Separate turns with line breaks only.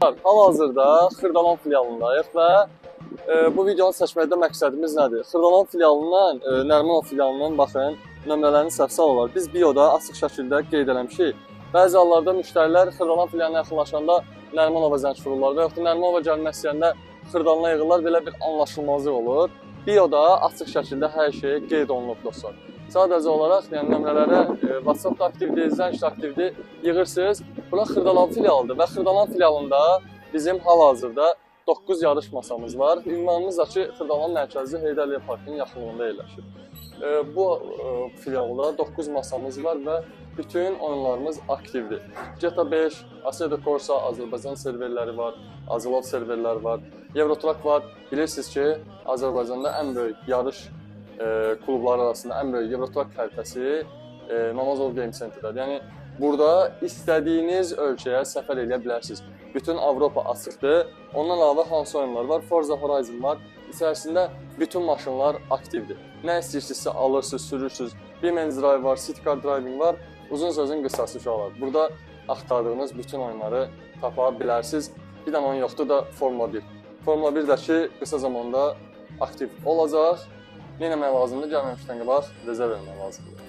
Hal-hazırda Xırdalan filialındayıq və bu videonu çəkməkdə məqsədimiz nədir? Xırdalan filialından, Nərimanov filialından baxın, nömrələrini səhv salırlar. Biz bioda açıq şəkildə qeyd eləmişik. Bəzi hallarda müştərilər Xırdalan filialına yaxınlaşanda Nərimanova zəng vururlar və yaxud da Nərimanova gəlmək istəyəndə Xırdalana yığırlar, belə bir anlaşılmazlıq olur. Bioda açıq şəkildə hər şey qeyd olunub dostlar. Sadəcə olaraq, yəni nömrələrə WhatsApp da aktivdir, zəng də aktivdir, yığırsınız. Bura Xırdalan filialıdır və Xırdalan filialında bizim hal-hazırda 9 yarış masamız var. Ünvanımız da ki, Xırdalan mərkəzi Heydər Əliyev Parkının yaxınlığında yerləşir. Bu filialda 9 masamız var və bütün oyunlarımız aktivdir. GTA 5, Assetto Corsa, Azərbaycan serverləri var, Azilov serverləri var, Euro Truck var. Bilirsiniz ki, Azərbaycanda ən böyük yarış klubları arasında ən böyük Euro Truck xəritəsi Namazov Game Center'dadır. Yəni burada istədiyiniz ölkəyə səfər eləyə bilərsiniz. Bütün Avropa açıqdır. Ondan əlavə hansı oyunlar var? Forza Horizon var. İçərisində bütün maşınlar aktivdir. Nə istəyirsinizsə alırsınız, sürürsünüz. BeamNG Drive var, City Car Driving var. Uzun sözün qısası uşaqlar. Burada axtardığınız bütün oyunları tapa bilərsiniz. Bir dənə oyun yoxdur da Formula 1. Formula 1-dəki qısa zamanda aktiv olacaq. Nə etmək lazımdır? Gəlməmişdən qabaq rezerv etmək lazımdır.